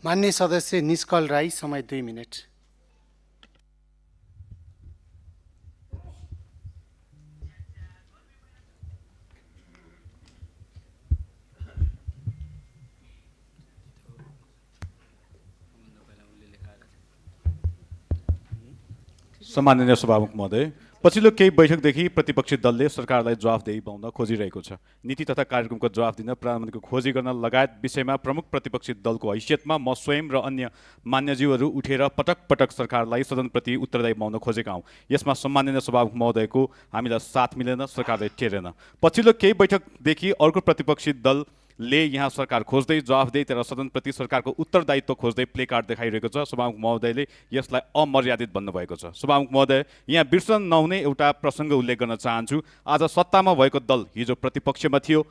मान्य सदस्य निष्कल राई, समय 2 मिनट। सम्माननीय सभामुख महोदय, पछिल्लो केही बैठकदेखि प्रतिपक्षी दलले सरकारलाई जवाफदेही पाउन खोजिरहेको छ। नीति तथा कार्यक्रमको जवाफ दिन, प्रधानमन्त्रीको खोजी गर्न लगायत विषयमा प्रमुख प्रतिपक्षी दलको हैसियतमा म स्वयं र अन्य मान्यज्यूहरू उठेर पटक पटक सरकारलाई सदनप्रति उत्तरदायी बनाउन खोजेका हौँ। यसमा सम्माननीय सभामुख महोदयको हामीलाई साथ मिलेन, सरकारले टेरेन। पछिल्लो केही बैठकदेखि अर्को प्रतिपक्षी दल ले यहाँ सरकार खोज्दै जवाफदेही तर सदनप्रति सरकारको उत्तरदायित्व खोज्दै प्ले कार्ड देखाइरहेको छ। सभामुख महोदयले यसलाई अमर्यादित भन्नुभएको छ। सभामुख महोदय, यहाँ बिर्सन नहुने एउटा प्रसङ्ग उल्लेख गर्न चाहन्छु। आज सत्तामा भएको दल हिजो प्रतिपक्षमा थियो।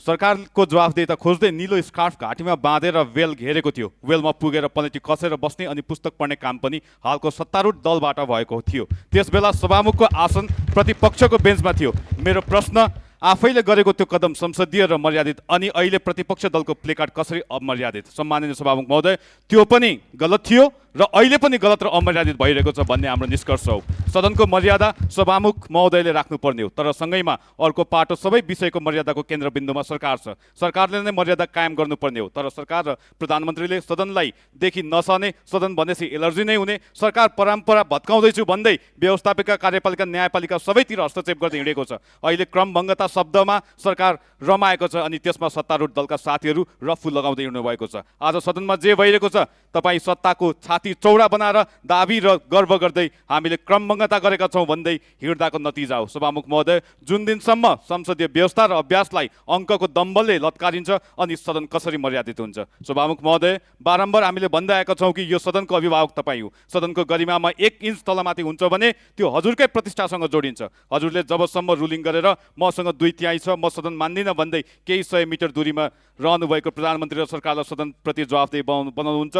सरकारको जवाफदेही खोज्दै निलो स्कार्फ घाँटीमा बाँधेर वेल घेरेको थियो। वेलमा पुगेर पलेटी कसेर बस्ने अनि पुस्तक पढ्ने काम पनि हालको सत्तारूढ दलबाट भएको थियो। त्यसबेला सभामुखको आसन प्रतिपक्षको बेन्चमा थियो। मेरो प्रश्न, आफैले गरेको त्यो कदम संसदीय र मर्यादित अनि अहिले प्रतिपक्ष दलको प्लेकार्ड कसरी अमर्यादित? सम्माननीय सभामुख महोदय, त्यो पनि गलत थियो र अहिले पनि गलत र अमर्यादित भइरहेको छ भन्ने हाम्रो निष्कर्ष हो। सदनको मर्यादा सभामुख महोदयले राख्नुपर्ने हो, तर सँगैमा अर्को पाटो सबै विषयको मर्यादाको केन्द्रबिन्दुमा सरकार छ। सरकारले नै मर्यादा कायम गर्नुपर्ने हो, तर सरकार र प्रधानमन्त्रीले सदनलाई देखि नसहने, सदन भनेपछि एलर्जी नै हुने, सरकार परम्परा भत्काउँदैछु भन्दै व्यवस्थापिका, कार्यपालिका, न्यायपालिका सबैतिर हस्तक्षेप गर्दै हिँडेको छ। अहिले क्रमभङ्गता शब्दमा सरकार रमाएको छ अनि त्यसमा सत्तारूढ दलका साथीहरू रफ्फु लगाउँदै हिँड्नु भएको छ। आज सदनमा जे भइरहेको छ, तपाईँ सत्ताको छाती चौडा बनाएर दाबी र गर्व गर्दै हामीले क्रमभङ्गता गरेका छौँ भन्दै हिँड्दाको नतिजा हो। सभामुख महोदय, जुन दिनसम्म संसदीय व्यवस्था र अभ्यासलाई अङ्कको दम्बलले लत्कारिन्छ अनि सदन कसरी मर्यादित हुन्छ? सभामुख महोदय, बारम्बार हामीले भन्दै आएका छौँ कि यो सदनको अभिभावक तपाईँ हो। सदनको गरिमामा 1 इन्च तलमाथि हुन्छ भने त्यो हजुरकै प्रतिष्ठासँग जोडिन्छ। हजुरले जबसम्म रुलिङ गरेर मसँग 2/3 छ, म सदन मान्दिनँ भन्दै केही 100 मिटर दूरीमा रहनुभएको प्रधानमन्त्री र सरकारलाई सदनप्रति जवाफदेही बनाउनुहुन्छ।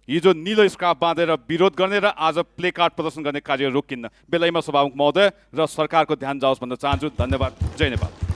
हिजो निलो स्कार्फ बाँधेर विरोध गर्ने र आज प्ले कार्ड प्रदर्शन गर्ने कार्य रोकिन्न। बेलैमा सभामुख महोदय र सरकारको ध्यान जाओस् भन्न चाहन्छु। धन्यवाद। जय नेपाल।